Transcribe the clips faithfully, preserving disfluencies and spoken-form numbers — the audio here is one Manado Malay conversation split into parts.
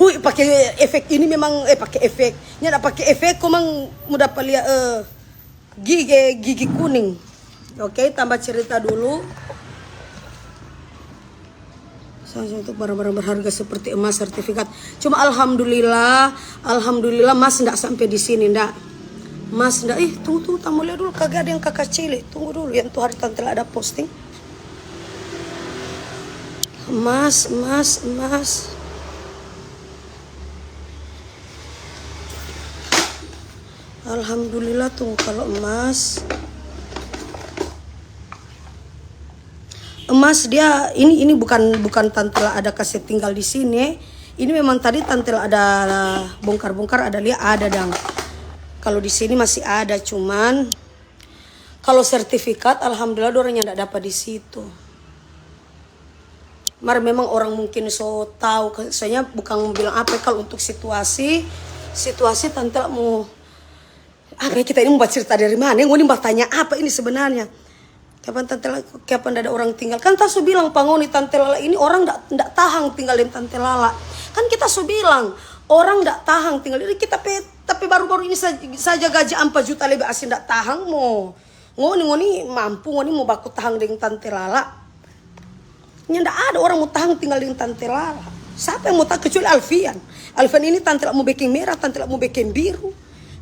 Pui, pake efek ini memang, eh, pake efek. Nyanda pake efek, komang mo dapa lia, eh, gigi, gigi kuning. Oke, tambah cerita dulu. Saja untuk barang-barang berharga seperti emas, sertifikat. Cuma alhamdulillah, alhamdulillah, mas ndak sampai di sini, ndak. Mas ndak, ih, tunggu, tunggu, tamu lihat dulu, kagak ada yang kakak cili. Tunggu dulu, yang tuh hari tante ada posting. Emas, emas, emas. Alhamdulillah, tunggu, kalau emas. Emas dia ini, ini bukan, bukan tante la ada kasih tinggal di sini. Ini memang tadi tante la ada bongkar-bongkar, ada lia ada dang. Kalau di sini masih ada, cuman kalau sertifikat, alhamdulillah, dorang nyanda dapat di situ. Mar memang orang mungkin so tahu, soalnya bukan bilang apa, kalau untuk situasi, situasi tante la mau apa ya, kita ini mau bacerita dari mana? Ngoni mau tanya apa ini sebenarnya? Kapan tante la, kapan ada orang tinggal? Kan ta so bilang pa ngoni, tante Lala ini orang ndak, ndak tahang tinggal deng tante Lala. Kan kita so bilang, orang ndak tahang tinggal. Ini kita pe, tapi baru-baru ini sa-, saja gaji ampa juta lebe asi ndak tahang mo. Ngoni, ngoni mampu, ngoni mo baku tahang deng tante Lala. Nyanda ada orang mo tahang tinggal deng tante Lala. Sapa yang mo tahang kecuali Alfian. Alfian ini tante la mo beking merah, tante la mo beking biru.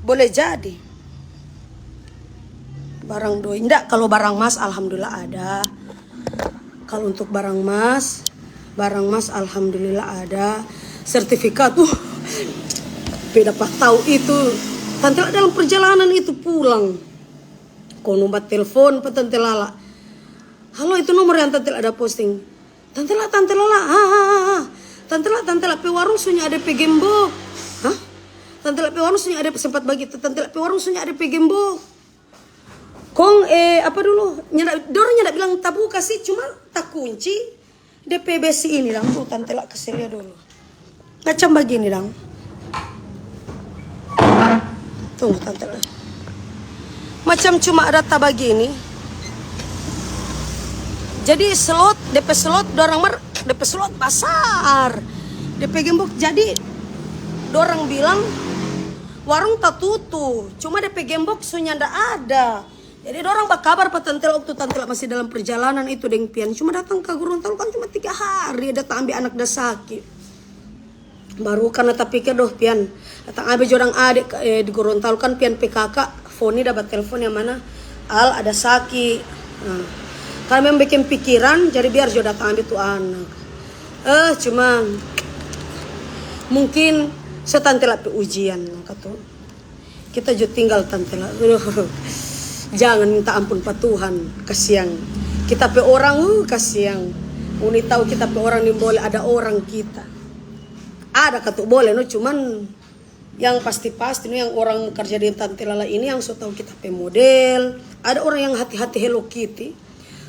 Boleh jadi. Barang doi. Ndak, kalau barang mas alhamdulillah ada. Kalau untuk barang mas, barang mas alhamdulillah ada. Sertifikat, uh, beda pak tahu itu. Tante la dalam perjalanan itu pulang. Kong nomor telepon pa tante Lala. Halo, itu nomor yang tante la ada posting. Tante la, tante Lala, ah, ah, ah, ah. Tante la, tante la pe warung so nyanda ada pe gembok. Hah? Tante la pe warung so nyanda ada, sempat bagitu. Tante la pe warung so nyanda ada pe gembok. Kong, eh, apa dulu? Nyanda, dorang nyanda bilang tabuka sih, cuma takunci. De pe besi ini dang, tuh tante la kase lia dulu. Macam bagini dang. Tunggu tante la. Macam cuma ada tabagini. Jadi slot, de pe slot dorang mar, de pe slot basar. De pe gembok, jadi dorang bilang warung tatutu, cuma de pe gembok so nyanda ada. Jadi dorang bakabar pa tante la waktu tante la masih dalam perjalanan itu deng Pian. Cuma datang ka Gorontalo kan cuma tiga hari, datang ambe anak da saki. Baru karna tapikir, "Doh, Pian, datang ambe jo dang ade, eh, di Gorontalo kan Pian pe kaka, Foni da batelfon yang mana Al ada saki." Nah, karna memang bikin pikiran, jadi biar jo datang ambe tu anak. Eh, cuma mungkin so tante la pe ujian, katu. Kita jo tinggal tante la. Aduh, jangan minta ampun pa Tuhan, kasiang. Kita pe orang, uh, kasiang. Ngoni tau kita pe orang nimbole ada orang kita. Ada katu bole no, cuman yang pasti-pasti no, yang orang karja deng tante Lala ini yang so tau kita pe model. Ada orang yang hati-hati Hello Kitty.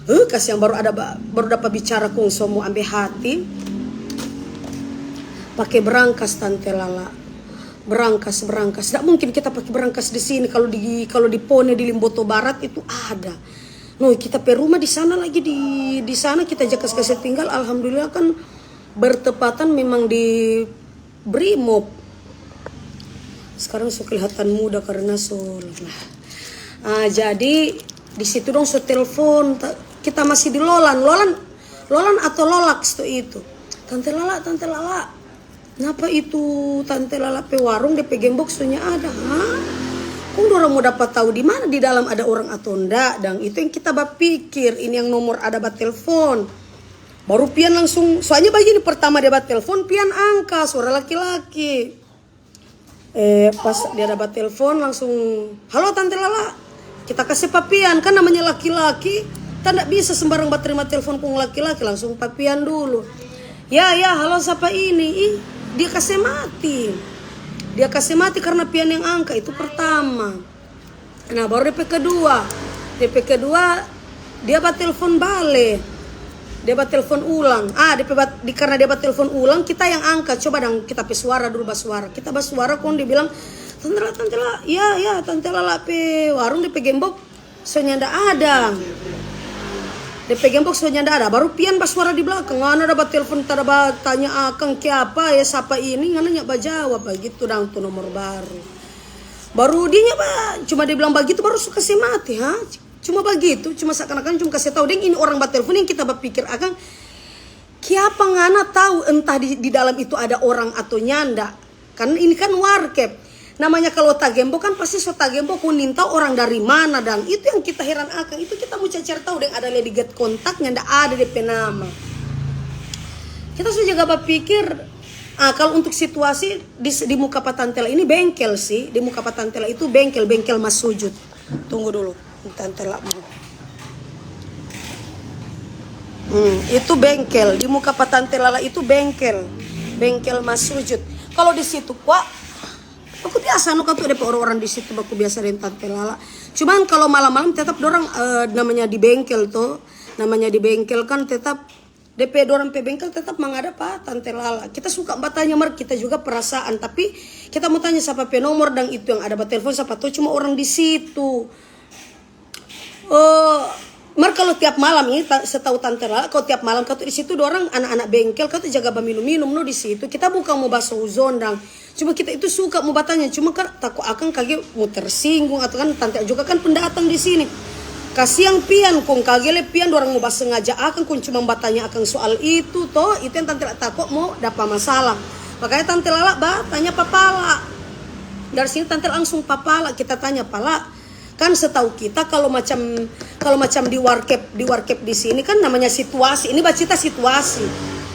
Huh, kasiang, baru ada ba-, baru dapa bicara kong so mo ambe hati. Pake berangkas tante Lala. Berangkas, berangkas. Ndak mungkin kita pake berangkas di sini. Kalau di, kalau di Pone, di Limboto Barat itu ada. No, kita pe rumah di sana lagi, di, di sana kita ja kas kase tinggal. Alhamdulillah kan bertepatan memang di Brimob. Sekarang so kelihatan muda karena so lelah. Ah, jadi di situ dong so telepon. Ta-, kita masih di Lolan. Lolan, Lolan atau Lolax tu itu. Tante Lala, tante Lala. Napa itu tante Lala pe warung, de pe gembok so nya ada? Hah? Kong dorang mo dapa tau di mana, di dalam ada orang atau ndak? Dang itu yang kita bapikir, ini yang nomor ada batelfon. Baru Pian langsung, soalnya bagini, pertama dia batelfon, Pian angka, suara laki-laki. Eh, pas dia ada batelfon, langsung, "Halo, Tante Lala, kita kase pa Pian." Kan namanya laki-laki, ta ndak bisa sembarang baterima telfon kong laki-laki, langsung pa Pian dulu. "Ya, ya, halo, sapa ini?" Ih, dia kase mati. Dia kase mati karena Pian yang angka, itu pertama. Nah, baru de pe kedua. De pe kedua, dia batelfon bale. Dia batelfon ulang. Ah, de pe bat-, di, karena dia batelfon ulang, kita yang angka. Coba dang, kita pe suara dulu basuara. Kita basuara, kong dia bilang, "Tante Lala, Tante Lala." "Ya, ya, Tante Lala pe warung, de pe gembok so nyanda ada." Depe gembok so nyanda ada, baru pian basuara di blakang, ngana ada batelfon, tada batanya akang kiapa, ya sapa ini, ngana nya bajawab, bagitu dang tu nomor baru. Baru dia nya ba, cuma dia bilang bagitu, baru su kase mati, ha? Cuma bagitu, cuma seakan-akan cuma kase tau, deng ini orang batelfon yang kita bapikir akang, kiapa ngana tau entah di, di dalam itu ada orang atau nyanda? Kan ini kan warkep. Namanya kalo tagembok kan pasti so tagembok, kong nintau orang dari mana, dang itu yang kita heran akang. Itu kita mo cari-cari tau deng ada lia di get kontaknya, nda ada depe nama. Kita so jaga bapikir, ah, kalo untuk situasi di, di muka pa tante La ini bengkel sih, di muka pa tante La itu bengkel, bengkel masujud. Tunggu dulu. Tante Lala. Hmm, itu bengkel. Di muka pa Tante Lala itu bengkel. Bengkel masujud. Kalo di situ kwa, baku biasa no katu depe orang-orang di situ baku biasa deng Tante Lala. Cuman kalo malam-malam tetap dorang, eh, namanya di bengkel to. Namanya di bengkel kan tetap depe dorang pe bengkel tetap mangada pa Tante Lala. Kita suka batanya mar kita juga perasaan, tapi kita mo tanya sapa pe nomor dang itu yang ada batelfon, sapa tau cuma orang di situ. Oh, mar kalo tiap malam ini ta-, setau Tante Lala, kalo tiap malam katu di situ dorang anak-anak bengkel katu jaga baminum-minum no di situ. Kita bukang mo basuzon dang. Cuma kita itu suka mo batanya, cuma kan tako akang kage mo tersinggung atau kan tante juga kan pendatang di sini. Kasiang pian, kong kage le pian dorang mo basengaja akang, kong cuma batanya akang soal itu to, itu yang tante La tako mo dapa masalah. Makanya tante Lala batanya pa Pala. Dari sini tante langsung pa Pala, kita tanya, "Pala, kan setau kita kalo macam, kalo macam di warkep, di warkep di sini kan namanya situasi. Ini bacita situasi.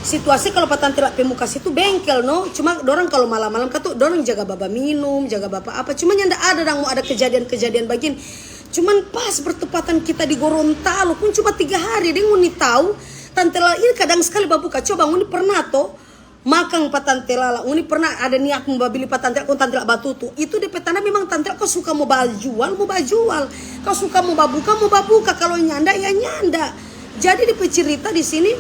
Situasi kalo pa tante La pe muka situ bengkel no. Cuma dorang kalo malam-malam katu dorang jaga baba minum, jaga bapa apa. Cuma nyanda ada dang mo ada kejadian-kejadian bagini. Cuman pas bertepatan kita di Gorontalo pun cuma tiga hari deng ngoni tau. Tante La ini kadang sekali babuka. Coba ngoni pernah to?" Makang pa tante Lala, ngoni pernah ada niat mo babili pa tante La, kong tante La batutu. Itu depe tanda memang tante La kalo suka mo bajual, mo bajual. Kalo suka mo babuka, mo babuka. Kalo nyanda, ya nyanda. Jadi depe cerita di sini,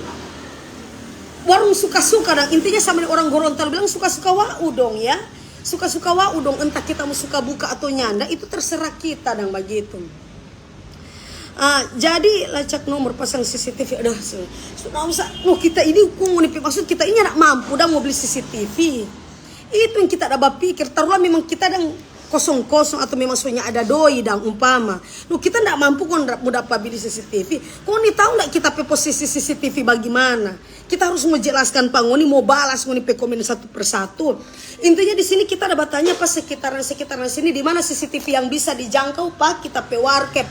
warung suka-suka dang. Intinya sama deng orang Gorontalo bilang suka-suka wau dong ya. Suka-suka wau dong, entah kita mo suka buka atau nyanda, itu terserah kita dang bagitu. Ah, jadi lacak nomor pasang C C T V, aduh, su-, su-, nda usah. No, kita ini hukum ngoni pe maksud kita ini nda mampu dang mo beli C C T V. Itu yang kita ada bapikir, taruhlah memang kita dang kosong-kosong atau memang soalnya ada doi dang umpama. No, kita nda mampu kong nda mo dapa beli C C T V. Kong ngoni tau nda kita pe posisi C C T V bagimana? Kita harus mo jelaskan pa ngoni, mo balas ngoni pe komen satu per satu. Intinya di sini kita ada batanya pa sekitaran-sekitaran sini di mana C C T V yang bisa dijangkau pa kita pe warkep,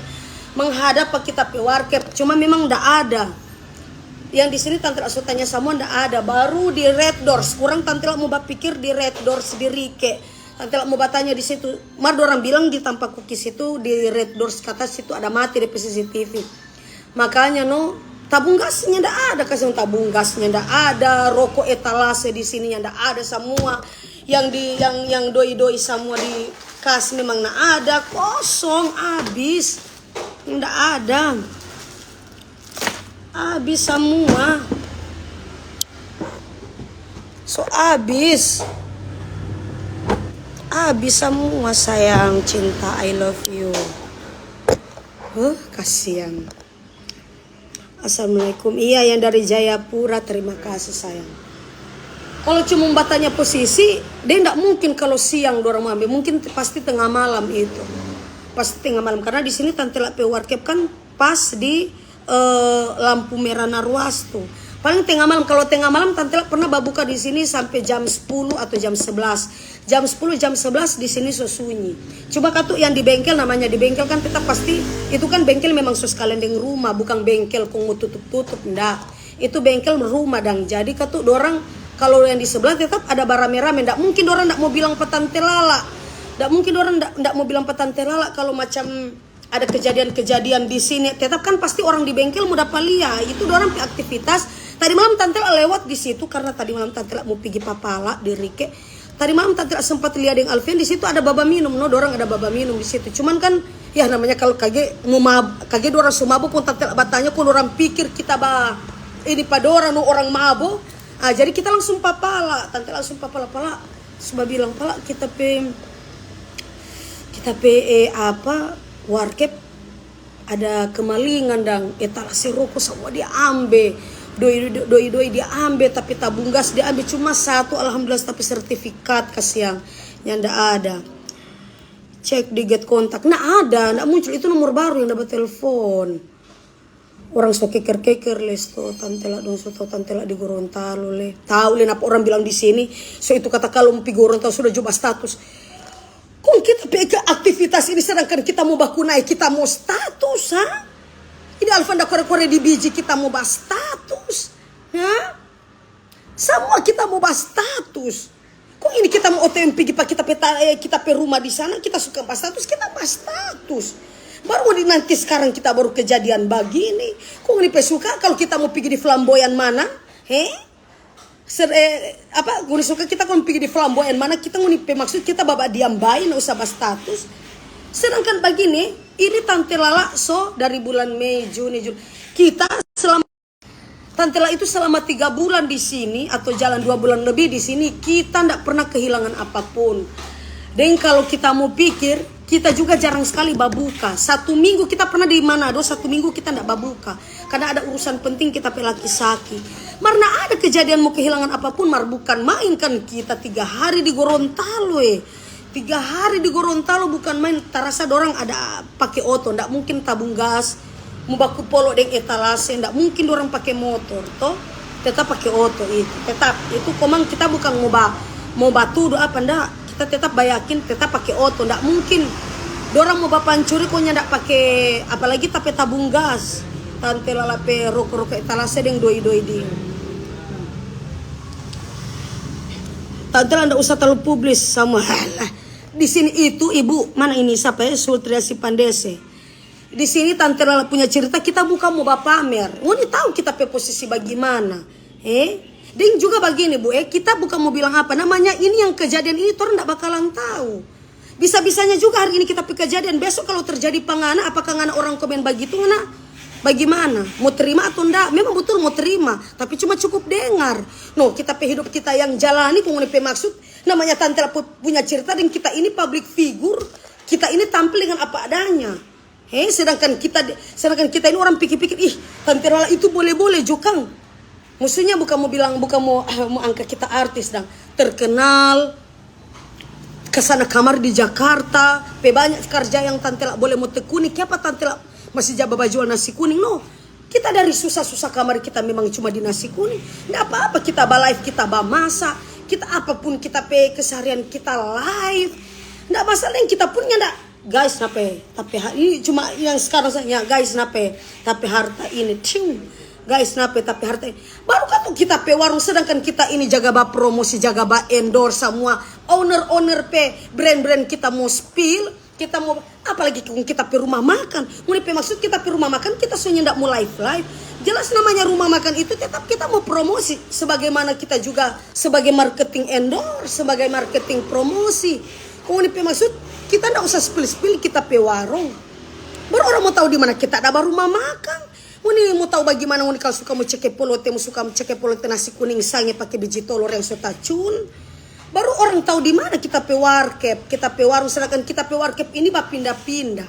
menghadap pa kita pe warkep. Cuma memang nda ada. Yang di sini tante La so tanya samua nda ada. Baru di Red Doors, kurang tante La mo bapikir di Red Doors di Rike. Tante La mo batanya di situ. Mar dorang bilang di tampa kukis itu di Red Doors kata situ ada mati depe C C T V. Makanya no, tabung gasnya nda ada, kasih tabung gasnya nda ada, roko etalase di sini nda ada samua. Yang di, yang, yang doi-doi samua di kas memang nda ada, kosong, abis. Nda ada. Abis samua. So abis. Abis samua sayang, cinta, I love you. Huh, kasiang. Assalamualaikum. Iya, yang dari Jayapura, terima kasih sayang. Kalo cuma batanya posisi, dia ndak mungkin kalo siang dorang mo ambe, mungkin te-, pasti tengah malam itu. Pasti tengah malam, karna di sini tante La pe warkep kan pas di, eh, lampu merah Narwastu. Paling tengah malam, kalo tengah malam tante La pernah babuka di sini sampe jam sepuluh atau jam sebelas. Jam sepuluh, jam sebelas di sini so sunyi. Cuma katu yang di bengkel, namanya di bengkel kan tetap pasti, itu kan bengkel memang so sekalian deng rumah, bukang bengkel kong mo tutup-tutup, nda. Itu bengkel rumah dang. Jadi katu dorang, kalo yang di sebelah tetap ada barame-rame. Nda mungkin dorang nda mo bilang pa tante Lala. Nda mungkin dorang nda, nda mo bilang pa tante Lala kalo macam ada kejadian-kejadian di sini, tetap kan pasti orang di bengkel mo dapa lia. Itu dorang pe aktivitas. Tadi malam tante La lewat di situ karna tadi malam tante La mo pigi pa Pala di Rike. Tadi malam tante La sempat lia deng Alfian di situ ada baba minum, no, dorang ada baba minum di situ. Cuman kan, ya namanya kalo kage mo mab-, kage dorang so mabo kong tante La batanya kong dorang pikir kita ba ini pa dorang, no, orang mabo. Ah, jadi kita langsung pa Pala, tante langsung pa Pala, Pala, su babilang, Pala, kita pe, kita pe, eh, apa, warkep Ada kemalingan dang, etalase roko samua dia ambe. Doi, doi, doi dia ambe, tapi tabung gas dia ambe cuma satu, alhamdulillah, tapi sertifikat kasiang nyanda ada. Cek di get kontak, nda ada, nda muncul. Itu nomor baru yang dapat telepon. Orang so keker-keker les to, tante la dong so tau tante la di Gorontalo le. Tau le napa orang bilang di sini, so itu kata kalau mo pi Gorontalo sudah juba status. Kong kita pe ke aktivitas ini sedangkan kita mo baku nae, kita mo status, ha? Ini Alfanda kore-kore di biji kita mo ba status, ha? Samua kita mo ba status. Kong ini kita mo O T M pigi pa kita pe ta-, eh, kita pe rumah di sana, kita suka ba status, kita ba status. Baru di nanti sekarang kita baru kejadian bagini. Kong ini pe suka kalau kita mo pigi di flamboyan mana? He? Ser-, eh, apa, ngoni suka kita kong pigi di flamboyan mana, kita ngoni pe maksud kita baba diam bae, nda usah ba status. Sedangkan bagini, ini tante Lala so dari bulan Mei, Juni, Juli. Kita selama, tante Lala itu selama tiga bulan di sini atau jalan dua bulan lebih di sini, kita ndak pernah kehilangan apapun. Deng kalau kita mau pikir, kita juga jarang sekali babuka. Satu minggu kita pernah di Manado, satu minggu kita ndak babuka. Karena ada urusan penting kita pe laki saki. Mar nda ada kejadian mo kehilangan apapun, mar bukan main kan kita tiga hari di Gorontalo, eh. Tiga hari di Gorontalo bukan main, tarasa dorang ada pake oto, ndak mungkin tabung gas, mo baku polo deng etalase, ndak mungkin dorang pake motor, to. Tetap pake oto itu, tetap. Itu komang kita bukan mo ba-, mo batudu apa, ndak. Kita tetap bayakin, tetap pake oto. Ndak mungkin dorang mo bapancuri kong nyanda pake, apalagi ta pe tabung gas. Tante Lala pe roko-roko etalase deng doi-doi ding. Tante Lala ndak usah talalu publis sama. Di sini itu ibu, mana ini sapa ya? Sultriasi Pandese. Di sini Tante Lala punya cerita, kita bukan mo bapamer. Ngoni tau kita pe posisi bagimana, eh? Deng juga bagini, Bu, eh, kita bukan mo bilang apa namanya, ini yang kejadian ini torang nda bakalan tau. Bisa-bisanya juga hari ini kita pe kejadian, besok kalau terjadi pa ngana, apakah ngana orang komen bagitu, ngana bagimana? Mo terima atau nda? Memang betul mo terima, tapi cuma cukup dengar. No, kita pe hidup kita yang jalani, kong ngoni pe maksud, namanya Tante Lala pu-, punya cerita, deng kita ini public figure, kita ini tampil dengan apa adanya. He, sedangkan kita, sedangkan kita ini orang pikir-pikir, "Ih, Tante Lala itu bole-bole jo kang." Maksudnya bukan mo bilang, bukan mo, mo angka kita artis dang. Terkenal, kasana kamari di Jakarta, pe banyak karja yang Tante Lala bole mo tekuni. Kiapa Tante Lala masih ja bajual nasi kuning, no? Kita dari susah-susah kamari kita memang cuma di nasi kuning. Nda apa-apa kita ba live, kita ba masa, kita apapun kita pe keseharian kita live. Nda masalah yang kita punya nda. Guys, nape? Tapi ha-, ini cuma yang sekarang saja, guys, nape? Tapi harta ini, ting. Guys, nape? Tapi harta ini. Baru katu kita pe warung, sedangkan kita ini jaga ba promosi, jaga ba endorse semua. Owner-owner pe brand-brand kita mo spill, kita mo, apalagi kong kita pe rumah makan. Ngoni pe maksud kita pe rumah makan, kita so nyanda mo live-live. Jelas namanya rumah makan itu tetap kita mo promosi. Sebagaimana kita juga sebagai marketing endorse, sebagai marketing promosi. Kong ngoni pe maksud, kita nda usah spill-spill kita pe warung. Baru orang mo tau di mana kita ada barumah makang. Ngoni mo tau bagimana ngoni kalo suka mo ceke polote, mo suka mo ceke polote nasi kuning sange pake biji tolor yang so tacun. Baru orang tau di mana kita pe warkep, kita pe warung, sedangkan kita pe warkep ini bapinda-pinda.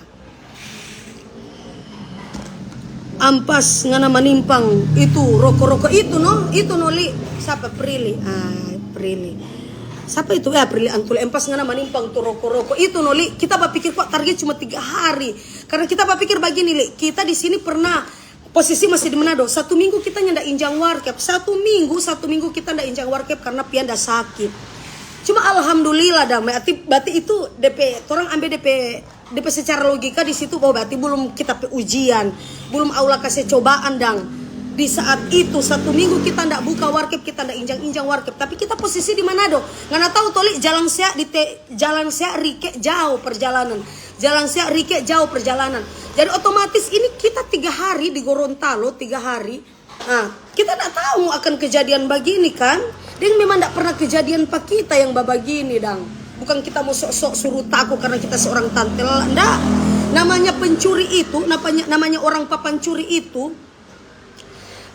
Ampas ngana manimpang itu roko-roko itu no, itu no li. Sapa Prilly? Ah, Prilly. Sapa itu? Ya, Prilly Antuli. Ampas ngana manimpang tu roko-roko itu no li. Kita bapikir kok target cuma tiga hari. Karena kita bapikir bagini li, kita di sini pernah posisi masih di Manado. Satu minggu kita nyanda injang warkep. Satu minggu, satu minggu kita nda injang warkep karena pian da sakit. Cuma alhamdulillah dah, berarti, berarti itu depe, torang ambe depe, depe secara logika di situ, oh, berarti belum kita pe ujian, belum Allah kase cobaan dang. Di saat itu, satu minggu kita nda buka warkep, kita nda injang-injang warkep. Tapi kita posisi di Manado. Ngana tahu toli, jalan sea di te-, jalan sea rike jauh perjalanan. Jalan sea rike jauh perjalanan. Jadi otomatis ini kita tiga hari di Gorontalo, tiga hari. Nah, kita nda tahu akan kejadian bagini kan. Deng memang nda pernah kejadian pa kita yang babagini dang. Bukan kita mau sok-sok suruh tako karena kita seorang tante, nda. Namanya pencuri itu, namanya, namanya orang papancuri itu,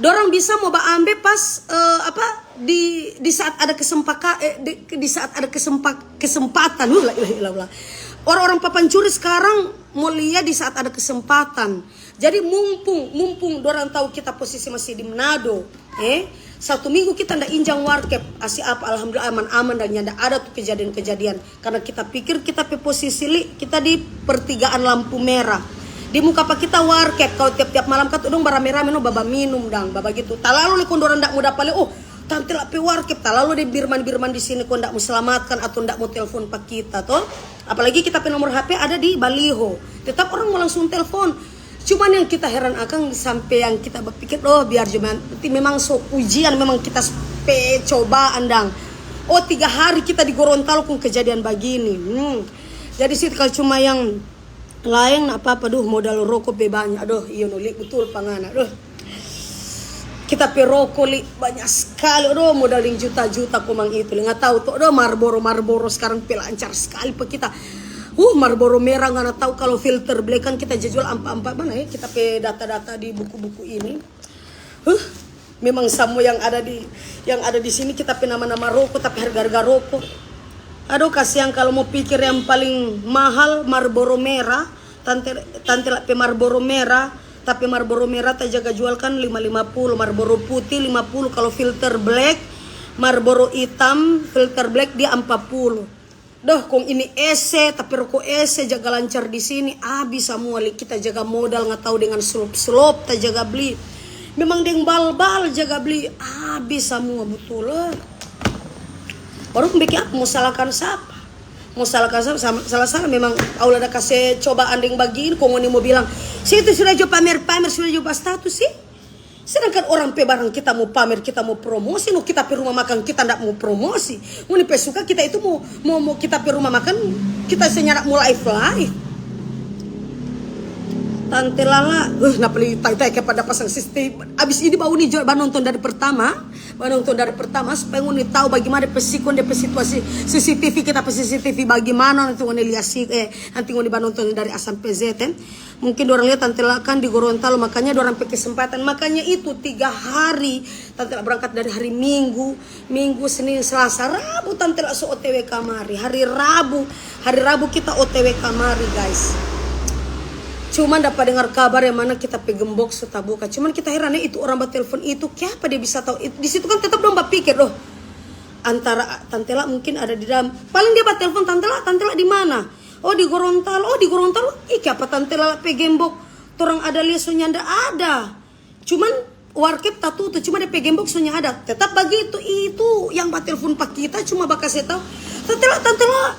dorang bisa mo baambe pas, eh, apa, di, di saat ada kesempaka-, eh, di, di saat ada kesempak-, kesempatan. Uh, la ilaha illallah. Orang-orang papancuri skarang mo lia di saat ada kesempatan. Jadi mumpung, mumpung dorang tau kita posisi masih di Manado, eh, satu minggu kita nda injang warkep, asi apa, alhamdulillah aman-aman dan nyanda ada tu kejadian-kejadian. Karna kita pikir kita pe posisi li, kita di pertigaan lampu mera. Di muka pa kita warkep, kalo tiap-tiap malam katu dong barame-rame no, baba minum dang, baba gitu. Talalu le kong dorang nda mo dapa le, oh, tante la pe warkep, talalu de birman-birman di sini kong nda mo selamatkan atau nda mo telfon pa kita to. Apalagi kita pe nomor H P ada di baliho. Tetap orang mo langsung telfon. Cuman yang kita heran akang sampe yang kita bapikir, oh biar cuman, nanti memang so ujian, memang kita pe cobaan dang. Oh, tiga hari kita di Gorontalo kong kejadian bagini. Hmm. Jadi sih kalo cuma yang laeng, nda apa-apa, duh, modal roko pe banya. Aduh, iyo no li, butul pa ngana. Duh. Kita pe roko li banya skali, aduh, modal deng juta-juta komang itu li. Nda tau to, aduh, Marlboro, Marlboro skarang pe lancar skali pa kita. Uh, Marlboro mera ngana tau kalo filter black kan kita ja jual ampa-ampa mana ya, kita pe data-data di buku-buku ini. Huh, memang samua yang ada di, yang ada di sini kita pe nama-nama roko, tapi harga-harga roko. Aduh, kasiang kalo mo pikir yang paling mahal Marlboro mera, tante, tante la pe Marlboro mera, tapi Marlboro mera ta jaga jual kan lima lima puluh, Marlboro putih lima puluh, kalo filter black, Marlboro itam, filter black dia ampa puluh. Doh, kong ini ese, tapi roko ese jaga lancar di sini, abis samua li kita jaga modal, nda tau dengan selop-selop ta jaga bli. Memang deng bal-bal jaga bli, abis samua butul, eh. Baru kong bikin apa? Mo salahkan sapa? Mo salahkan sapa? Sama, salah-salah memang Allah da kase cobaan deng bagini, kong ngoni mo bilang, "Situ sudah jo pamer-pamer, sudah jo ba status sih." Sedangkan orang pe barang kita mo pamer, kita mo promosi, no kita pe rumah makan kita ndak mo promosi. Ngoni pe suka kita itu mo, mo, mo kita pe rumah makan, kita se nyanda mo live-live. Tante Lala, uh, napa li tai-tai ke pada pasang C C T V. Abis ini bau ni jo banonton dari pertama, banonton dari pertama supaya ngoni tau bagimana de pe sikon, de pe situasi C C T V, kita pe C C T V bagimana, nanti ngoni lia si, eh, nanti ngoni banonton dari A sampe Z, eh. Mungkin dorang lia tante Lala kan di Gorontalo, makanya dorang pe kesempatan. Makanya itu tiga hari tante Lala berangkat dari hari Minggu, Minggu, Senin, Selasa, Rabu tante Lala so O T W kamari. Hari Rabu, hari Rabu kita O T W kamari, guys. Cuman dapa dengar kabar yang mana kita pe gembok so tabuka. Cuman kita heran ya, itu orang batelfon itu, kiapa dia bisa tahu? It-, di situ kan tetap dong bapikir, "Loh, antara tante Lala mungkin ada di dalam." Paling dia batelfon, "Tante Lala, tante Lala di mana?" "Oh, di Gorontalo." "Oh, di Gorontalo? Ih, kiapa tante Lala pe gembok torang ada lia so nyanda ada? Cuman warkep tatutu, cuma de pe gembok so nyanda ada." Tetap bagitu, itu yang batelfon pa kita cuma bakase tau, "Tante Lala, tante Lala,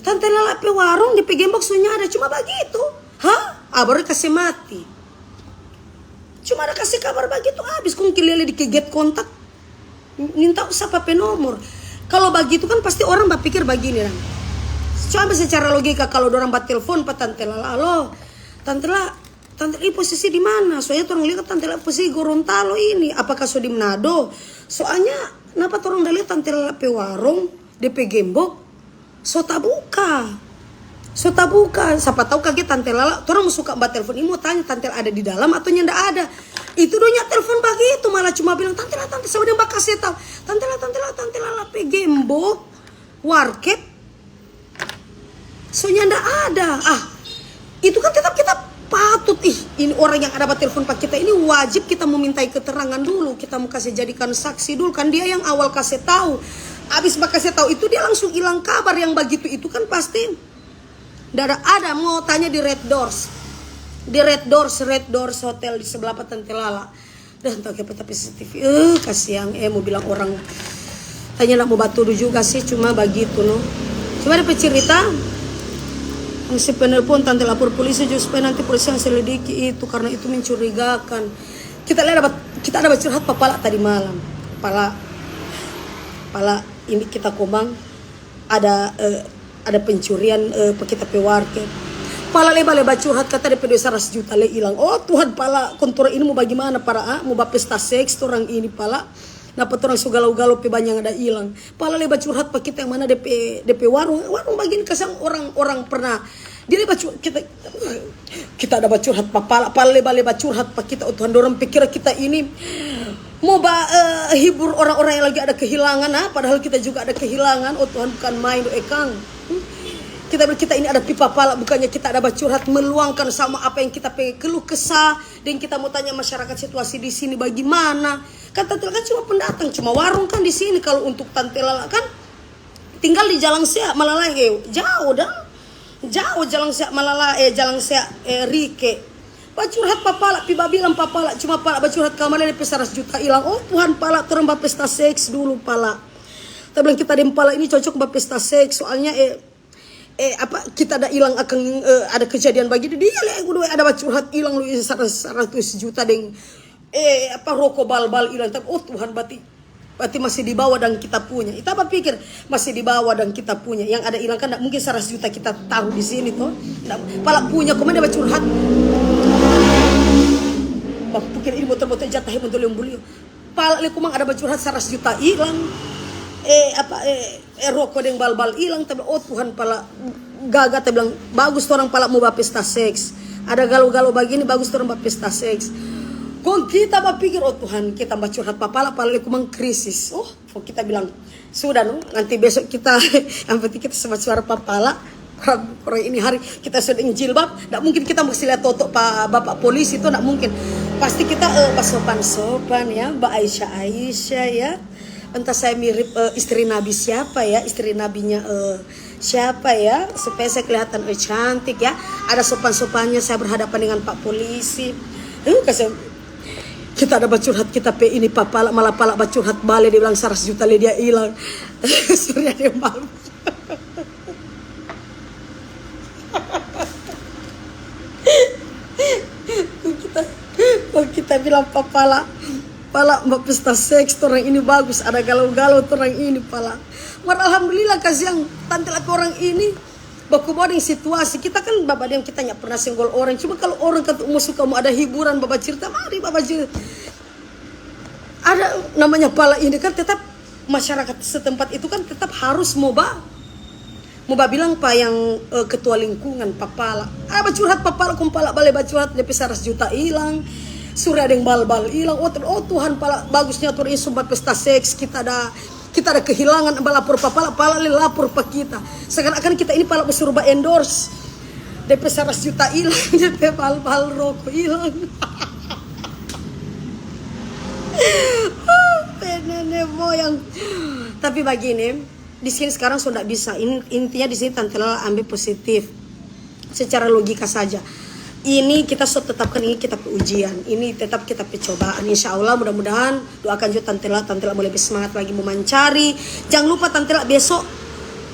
tante Lala pe warung de pe gembok so nyanda." Cuma bagitu. Hah? Ah, baru kase mati. Cuma ada kase kabar bagitu, abis kong ki lia-lia di ke get kontak. Nintau sapa pe nomor. Kalo bagitu kan pasti orang bapikir bagini dang. Coba secara logika, kalo dorang batelfon pa tante Lala, "Alo, tante Lala, tante Lala posisi di mana? Soalnya torang lia tante Lala posisi Gorontalo ini. Apakah so di Manado?" Soalnya napa torang da lia tante Lala pe warung, de pe gembok so tabuka. So tabuka, sapa tau kage tante Lala, torang mo suka batelfon, ini mo tanya tante Lala ada di dalam atau nyanda ada. Itu dong nya telfon bagitu, malah cuma bilang, "Tante Lala, tante," sama deng bakase tau, "Tante Lala, tante Lala, tante Lala pe gembok, warkep so nyanda ada." Ah, itu kan tetap kita patut, ih, ini orang yang ada batelfon pa kita ini wajib kita mo mintai keterangan dulu, kita mo kase jadikan saksi dulu, kan dia yang awal kase tau. Abis bakase tau itu dia langsung ilang kabar, yang bagitu itu kan pasti nda ada. Ada mo tanya di Red Doors, di Red Doors, Red Doors Hotel di sebelah pa tante Lala. Dah, entah apa, tapi C C T V, eh, kasiang, eh, mo bilang orang tanya nda mo batudu juga sih, cuma bagitu no. Cuma ada cerita, yang si penelpon tante lapor polisi juga supaya nanti polisi yang selidiki itu, karena itu mencurigakan. Kita ada, kita ada bacurhat pa Pala tadi malam. Pala, Pala, ini kita komang ada, eh, ada pencurian, eh, pa kita pe warkep. Pala leba-leba curhat, kata de pe duit saratus juta le ilang. Oh Tuhan, Pala, kong torang ini mo bagimana, Pala, ah? Mo bapesta seks torang ini, Pala. Napa torang so galau-galau pe banya ada ilang. Pala leba curhat pa kita yang mana de pe, de pe warung. Warung bagini kasiang orang, orang pernah. Dia leba cu-, kita, kita ada bacurhat pa Pala, Pala leba-leba curhat pa kita. Oh Tuhan, dorang pikir kita ini mo ba, eh, hibur orang-orang yang lagi ada kehilangan, ah, padahal kita juga ada kehilangan. Oh Tuhan, bukan main, do ekang. Hmm. Kita bilang kita ini ada pipa pala, bukannya kita ada bacurhat, meluangkan sama apa yang kita pe keluh kesah, dan kita mau tanya masyarakat situasi di sini bagaimana. Kan tante kan cuma pendatang, cuma warung kan di sini. Kalau untuk tante Lala kan tinggal di Jalan Sea Malala, eh, jauh dang. Jauh Jalan Sea Malala, eh, Jalan Sea, eh, Rike. Bacurhat pa pala, pi babilang pa pala, cuma pala bacurhat kamari depe saras juta ilang. Oh Tuhan pala, torang bapesta seks dulu pala. Kita bilang kita deng pala ini cocok bapesta seks, soalnya, eh, eh, apa, kita ada ilang akang, eh, ada kejadian bagitu. Dia le, kudu ada bacurhat ilang lu saratus juta deng, eh, apa, roko bal-bal ilang. Tapi, oh Tuhan, berarti, berarti masih di bawah dan kita punya. Kita apa pikir masih di bawah dan kita punya. Yang ada ilang kan ndak mungkin saratus juta kita taruh di sini toh. Ndak, pala punya, kong dia bacurhat. Bapikir ini motor-motor jatah, motor yang buli. Pala le kumang ada bacurhat saratus juta ilang. Eh, apa, eh, eh, roko deng bal-bal ilang, tapi oh Tuhan, pala gaga, ta bilang, "Bagus torang pala mo bapesta seks. Ada galo-galo bagini, bagus torang bapesta seks." Kong kita bapikir, "Oh Tuhan, kita bacurhat pa pala, pala le kumang krisis." Oh, kong kita bilang, "Sudah no, nanti besok kita, yang penting kita sebat suara pa pala." Orang, orang ini hari kita sudah deng jilbab, ndak mungkin kita masih lihat toto pa bapak polisi itu, ndak mungkin. Pasti kita, eh, basopan-sopan ya, ba Aisyah-Aisyah ya. Entah saya mirip, eh, istri Nabi siapa ya, istri Nabinya, eh, siapa ya, supaya saya kelihatan, eh, cantik ya. Ada sopan-sopannya saya berhadapan dengan pak polisi. Eh, kasih kita ada bacurhat, kita pe ini pa pala, malah pala bacurhat bale, dia bilang saratus juta le dia ilang. Surya dia malu. Kong kita, kong kita bilang pa pala, "Pala, bapesta seks torang ini bagus, ada galo-galo torang ini pala." Mar alhamdulillah kasiang tante laki orang ini baku bawa deng situasi. Kita kan babadiam, kita nya pernah senggol orang. Cuma kalau orang kata mo suka mo ada hiburan, baba cerita, mari baba cerita. Ada namanya pala ini kan tetap masyarakat setempat itu kan tetap harus mo ba, mo babilang pa yang, eh, ketua lingkungan, pa pala. Ah, bacurhat pa pala, kong pala bale bacurhat, depe saratus juta ilang, surya deng bal-bal ilang. Oh, ter-, oh Tuhan, pala bagusnya tur ini sumba pesta seks, kita ada, kita ada kehilangan, balapor pa pala, pala le lapor pa kita. Seakan-akan kita ini pala mo suruh ba endorse. Depe saratus juta ilang, depe bal-bal roko ilang. Pe nene moyang. Tapi bagini, di sini sekarang so ndak bisa. In-, intinya di sini Tante Lala ambe positif. Secara logika saja. Ini kita so tetapkan ini kita pe ujian. Ini tetap kita pe cobaan. Insya Allah mudah-mudahan doakan juga Tante Lala, Tante Lala mo lebe semangat lagi mo mancari. Jangan lupa Tante Lala besok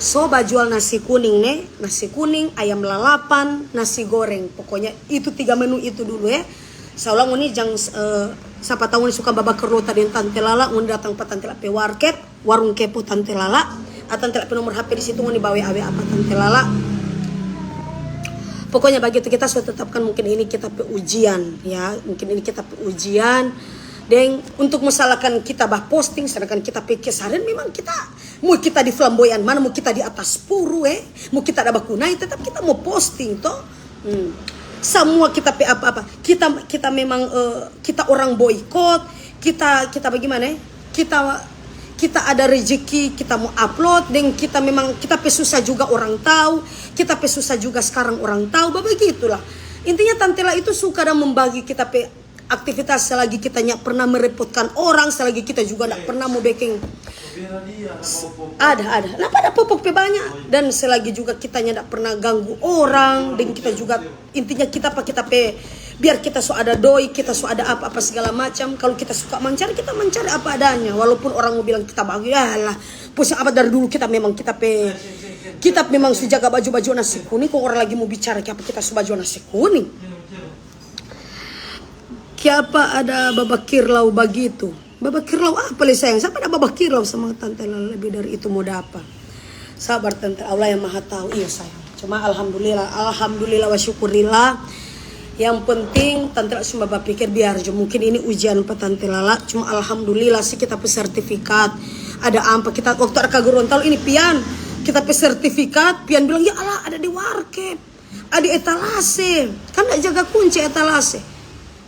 so bajual nasi kuning ne. Nasi kuning, ayam lalapan, nasi goreng. Pokoknya itu tiga menu itu dulu ya. Saula ngoni jang, eh, sapa tau ngoni suka babaker lota deng Tante Lala, ngoni datang pa Tante Lala pe warket, warung kepo Tante Lala. Ah, Tante Lala pe nomor H P di situ, ngoni bawa W A, W A pa Tante Lala. Pokoknya bagitu kita so tetapkan mungkin ini kita pe ujian ya, mungkin ini kita pe ujian. Deng untuk misalkan kita bah posting, sedangkan kita pe keseharian memang kita, mau kita di flamboyan mana, mau kita di atas puru, eh, mau kita ada baku naik, tetap kita mau posting toh. Hmm. Semua kita pe apa-apa. Kita, kita memang, eh, kita orang boikot. Kita, kita bagaimana, eh? Kita, kita ada rezeki, kita mau upload, dan kita memang, kita pe susah juga orang tahu, kita pe susah juga sekarang orang tahu, begitulah. Intinya Tante Lala itu suka dan membagi kita pe aktivitas selagi kita nyak pernah merepotkan orang, selagi kita juga ndak pernah mau bikin. Ada, ada. Napa ada popok pe banyak? Dan selagi juga kita ndak pernah ganggu orang, dan kita juga, intinya kita apa, kita pe, biar kita so ada doi, kita so ada apa-apa segala macam. Kalau kita suka mencari, kita mencari apa adanya. Walaupun orang mau bilang kita bagi, ya lah. Pusing apa, dari dulu kita memang kita pe, kita memang su jaga baju-baju nasi kuning. Kok orang lagi mau bicara apa kita su baju nasi kuning? Kiapa ada babakirlau bagitu? Babakirlau apa le sayang? Sapa ada babakirlau sama Tante Lala lebih dari itu mau dapa? Sabar Tante, Allah yang Maha Tahu. Iya sayang. Cuma alhamdulillah, alhamdulillah wa syukurillah. Yang penting Tante Lala cuma bapikir biar jo. Mungkin ini ujian pa Tante Lala. Cuma alhamdulillah sih kita pe sertifikat. Ada ampa kita waktu ada ka Gorontalo ini pian. Kita pe sertifikat, pian bilang, "Ya Allah, ada di warkep." Ada etalase, kan ndak jaga kunci etalase.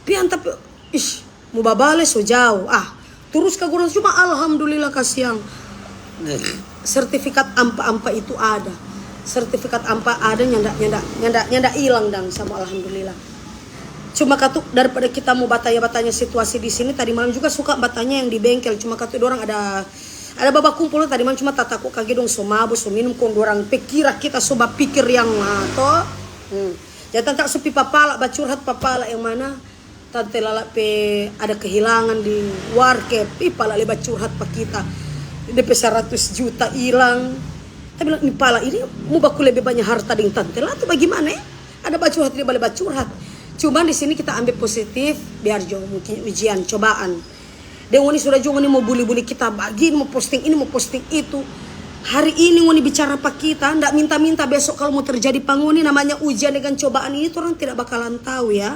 Pian tapi, ish, mo babale so jao. Ah, turus ka gurang cuma alhamdulillah kasiang. Sertifikat ampa-ampa itu ada. Sertifikat ampa ada, nyanda, nyanda, nyanda, nyanda ilang dang, sama alhamdulillah. Cuma katu, daripada kita mo batanya-batanya situasi di sini, tadi malam juga suka batanya yang di bengkel, cuma katu dorang ada, ada babakumpul tadi malam, cuma tatako kage dong so mabo, so minum, kong dorang pe kira kita so bapikir yang, ah, to. Hmm. Jadi tanta so pi papala, bacurhat papala yang mana? Tante Lala pe ada kehilangan di warkep, ih, pala lebe curhat pa kita. Depe seratus juta ilang. Kita bilang, "Ni pala ini mo baku lebe banya harta deng Tante Lala tu bagimana, eh?" Ada bacurhat, dia bale bacurhat. Cuman di sini kita ambe positif, biar jo mungkin ujian, cobaan. Deng ngoni sudah jo ngoni mo buli-buli kita bagini, mo posting ini, mo posting itu. Hari ini ngoni bicara pa kita, nda minta-minta besok kalu mo terjadi pa ngoni namanya ujian dengan cobaan ini, torang tidak bakalan tau, ya.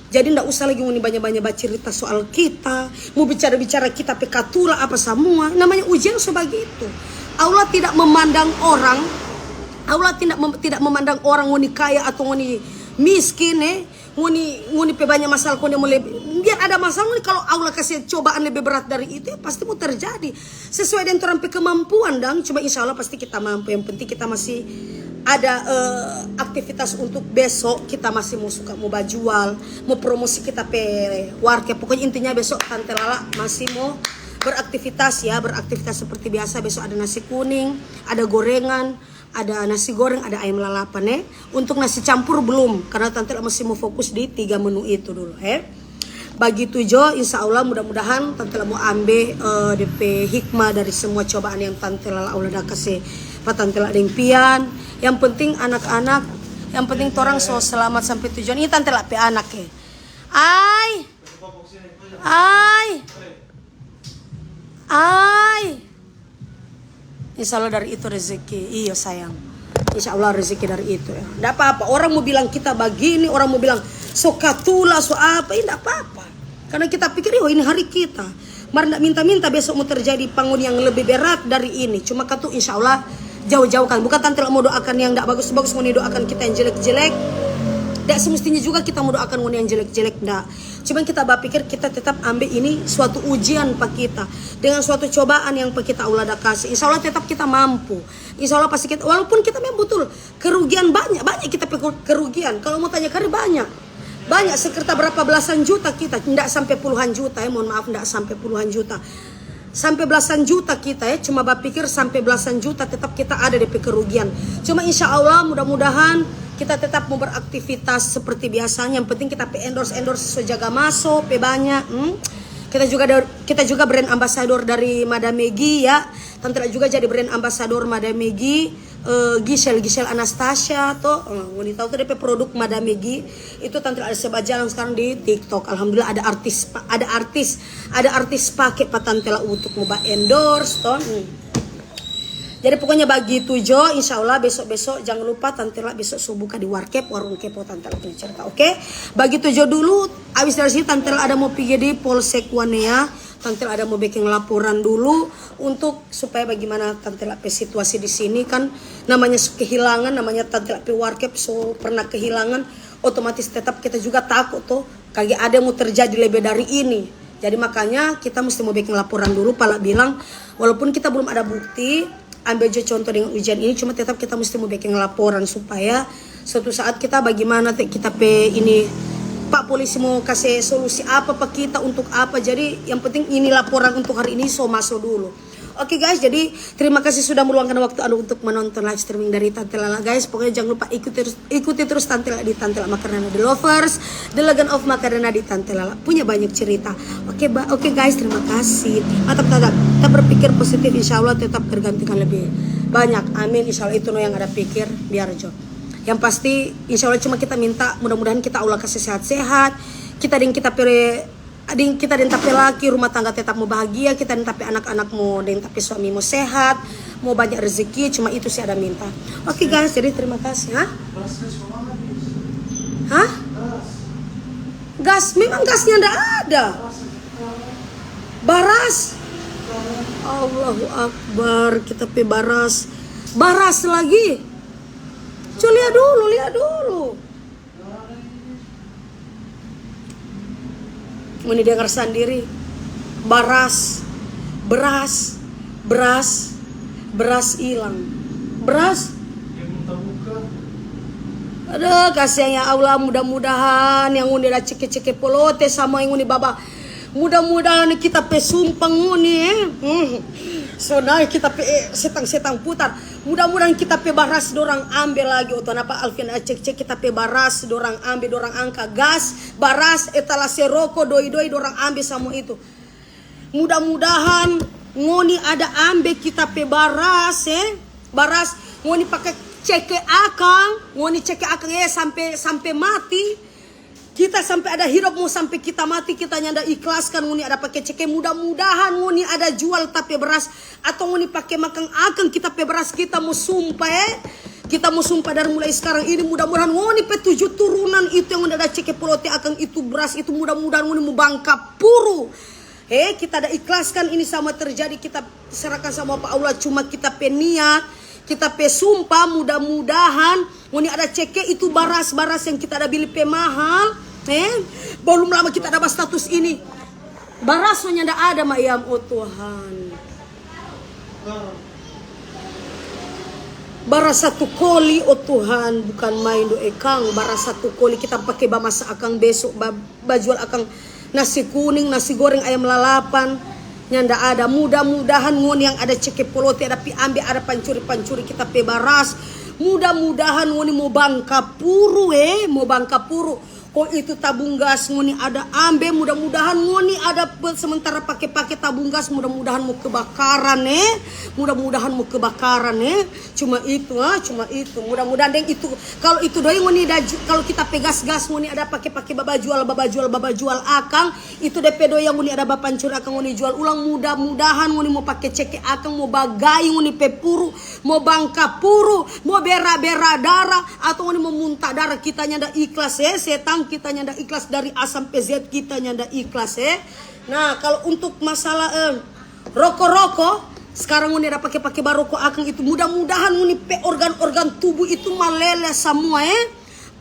Jadi nda usah lagi ngoni banya-banya bacerita soal kita, mo bicara-bicara kita pe katula apa samua. Namanya ujian so bagitu. Allah tidak memandang orang, Allah tidak mem-, tidak memandang orang ngoni kaya atau ngoni miskin, eh. Ngoni, ngoni pe banya masalah, ngoni mo lebe, biar ada masalah, ngoni kalu Allah kase cobaan lebe berat dari itu, ya pasti mo terjadi. Sesuai deng torang pe kemampuan dang, cuma insya Allah pasti kita mampu. Yang penting kita masih ada, eh, aktivitas untuk besok, kita masih mo suka mo bajual, mo promosi kita pe warkep. Pokoknya intinya besok Tante Lala masih mo beraktivitas ya, beraktivitas seperti biasa. Besok ada nasi kuning, ada gorengan, ada nasi goreng, ada ayam lalapan, eh. Untuk nasi campur belum, karena Tante Lala masih mo fokus di tiga menu itu dulu, eh. Bagitu jo, insya Allah mudah-mudahan Tante Lala mo ambe, eh, depe hikmah dari semua cobaan yang Tante Lala Allah da kase pa Tante Lala deng pian. Yang penting anak-anak, yang penting torang so selamat sampe tujuan. Ini Tante Lala pe anak, eh. Ai. Ai. Ai. Insya Allah dari itu rezeki. Iyo, sayang. Insya Allah rezeki dari itu, ya. Nda apa-apa. Orang mo bilang kita bagini, orang mo bilang so katula, so apa, ini nda apa-apa. Karena kita pikir, "Oh, ini hari kita." Mar nda minta-minta besok mo terjadi pa ngoni yang lebih berat dari ini. Cuma katu, insya Allah, jauh-jauhkan. Bukan Tante Lala mo doakan yang nda bagus-bagus, ngoni doakan kita yang jelek-jelek. Nda semestinya juga kita mo doakan ngoni yang jelek-jelek, nda. Cuman kita bapikir kita tetap ambe ini suatu ujian pa kita. Dengan suatu cobaan yang pa kita Allah da kasi. Insya Allah tetap kita mampu. Insya Allah pasti kita, walaupun kita memang betul kerugian banyak, banyak kita pe kerugian. Kalau mo tanya kari banyak. Banyak sekitar berapa belasan juta kita, nda sampe puluhan juta, ya, mohon maaf, nda sampe puluhan juta. Sampe belasan juta kita, ya, cuma bapikir sampe belasan juta tetap kita ada depe kerugian. Cuma insya Allah mudah-mudahan kita tetap mo beraktivitas seperti biasanya. Yang penting kita pe endorse-endorse so jaga maso, pe banyak, hmm. Kita juga ada, kita juga brand ambassador dari Madam Maggie, ya. Tante Lala juga jadi brand ambassador Madam Maggie. Eh, Giselle, Giselle Anastasia to, eh, ngoni tau to depe produk Madam Maggie itu Tante Lala ada sebar jalan sekarang di TikTok. Alhamdulillah ada artis pa-, ada artis, ada artis pake pa Tante Lala untuk mo ba endorse to. Hmm. Jadi pokoknya bagitu jo, insya Allah besok-besok jangan lupa Tante Lala besok so buka di warkep, warung kepo Tante Lala punya cerita, oke? Bagitu jo dulu, abis dari sini Tante Lala ada mo pigi di Polsek Wanea, Tante Lala ada mo bikin laporan dulu untuk supaya bagaimana Tante Lala pe situasi di sini kan, namanya so kehilangan, namanya Tante Lala pe warkep so pernah kehilangan, otomatis tetap kita juga tako to, kage ada mo terjadi lebe dari ini. Jadi makanya kita musti mo bikin laporan dulu, pala bilang, walaupun kita belum ada bukti, ambil jo contoh dengan ujian ini, cuma tetap kita musti mo bikin laporan supaya suatu saat kita bagaimana te-, kita pe ini, Pak Polisi mo kase solusi apa pa kita, untuk apa. Jadi yang penting ini laporan untuk hari ini so maso dulu. Oke guys, jadi terima kasih sudah meluangkan waktu anu untuk menonton live streaming dari Tante Lala guys. Pokoknya jangan lupa ikuti terus, ikuti terus Tante Lala di Tante Lala Makarnana The Lovers, The Legend of Makarnana di Tante Lala. Punya banyak cerita. Oke, ba-, oke guys, terima kasih. Tetap, tetap, tetap berpikir positif, insya Allah tetap tergantikan lebih banyak. Amin, insya Allah itu no yang ada pikir, biar jo. Yang pasti, insya Allah cuma kita minta, mudah-mudahan kita Allah kasih sehat-sehat. Kita deng kita pe, deng kita deng ta pe laki, rumah tangga tetap mo bahagia, kita deng ta pe anak-anak mo, deng ta pe suami mo sehat, mo banyak rezeki, cuma itu se ada minta. Oke guys, jadi terima kasih, ha? Hah? Gas, memang gasnya ndak ada. Baras. Allahu Akbar, kita pe baras. Baras lagi. Coba lia dulu, lia dulu. Ngoni dengar sandiri. Baras, beras, beras, beras ilang. Beras. Aduh, kasiang ya Allah, mudah-mudahan yang ngoni da ceke-ceke polote sama yang ngoni baba. Mudah-mudahan kita pe sumpah ngoni, eh. Hmm. So, nah, kita pe, eh, setang-setang putar. Mudah-mudahan kita pe baras dorang ambe lagi. Oh, Tuhan, apa Alvin, eh, cek-cek kita pe baras dorang ambe, dorang angka gas, baras, etalase roko, doi-doi, dorang ambe samua itu. Mudah-mudahan ngoni ada ambe kita pe baras, eh. Baras ngoni pake ceke akang, ngoni ceke akang, eh, sampe, sampe mati. Kita sampe ada hidop mo sampe kita mati, kita nyanda ikhlaskan ngoni ada pake ceke. Mudah-mudahan ngoni ada jual ta pe beras atau ngoni pake makang akang kita pe beras, kita mo sumpah, eh. Kita mo sumpah dari mulai sekarang ini, mudah-mudahan ngoni pe tuju turunan itu yang ngoni ada ceke polote akang itu beras itu, mudah-mudahan ngoni mo bangka puru. Eh, kita ada ikhlaskan ini sama terjadi, kita serahkan sama pa Allah, cuma kita pe niat, kita pe sumpah, mudah-mudahan ngoni ada ceke itu baras-baras yang kita ada bili pe mahal, eh, belum lama kita ada ba status ini. Baras so nyanda ada, mayam, oh Tuhan. Baras satu koli, oh Tuhan, bukan main do, eh, kang. Baras satu koli kita pake ba masa akang beso, ba, ba jual akang nasi kuning, nasi goreng, ayam lalapan. Nyanda ada. Mudah-mudahan ngoni yang ada ceke polote, ada pi ambe, ada pancuri-pancuri kita pe baras. Mudah-mudahan ngoni mo bangka puru, eh, mo bangka puru. Ko itu tabung gas ngoni ada ambe, mudah-mudahan ngoni ada pe-, sementara pake-pake tabung gas, mudah-mudahan mo kebakaran, eh. Mudah-mudahan mo kebakaran, eh. Cuma itu, ah, cuma itu. Mudah-mudahan deng itu, kalau itu doi ngoni da ju-, kalau kita pe gas-gas ngoni ada pake-pake babajual, babajual, babajual akang, itu depe doi yang ngoni ada bapancuri akang ngoni jual ulang, mudah-mudahan ngoni mo pake ceke akang, mo bagai ngoni pe puru, mo bangka puru, mo bera-bera dara, atau ngoni mo munta dara, kita nyanda ikhlas, eh, setang, kita nyanda ikhlas, dari A sampe Z kita nyanda ikhlas, eh. Nah, kalau untuk masalah, eh, roko-roko, sekarang ngoni ada pake-pake baroko akang itu, mudah-mudahan ngoni pe organ-organ tubuh itu malele samua, eh.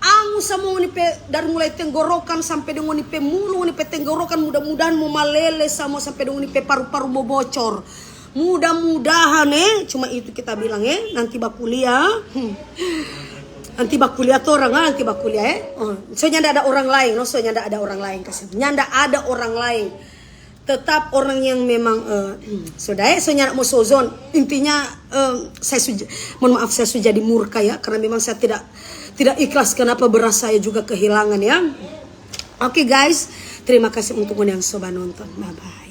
Angus samua ngoni pe, dari mulai tenggorokan sampe deng ngoni pe mulu, ngoni pe tenggorokan, mudah-mudahan mo malele samua sampe deng ngoni pe paru-paru mo bocor. Mudah-mudahan, eh, cuma itu kita bilang, eh, nanti bakuliah. Hmm. Nanti bakuliah torang, ah, nanti bakuliah, eh. Oh, so nyanda ada orang lain, no, so nyanda ada orang lain, kasi nyanda ada orang lain. Tetap orang yang memang, eh, so dae, so nyanda mo sozon. Intinya, eh, saya suj-, mohon maaf, saya sudah jadi murka ya, karena memang saya tidak, tidak ikhlas kenapa beras saya juga kehilangan ya. Oke guys, terima kasih untuk yang so ba nonton. Bye bye.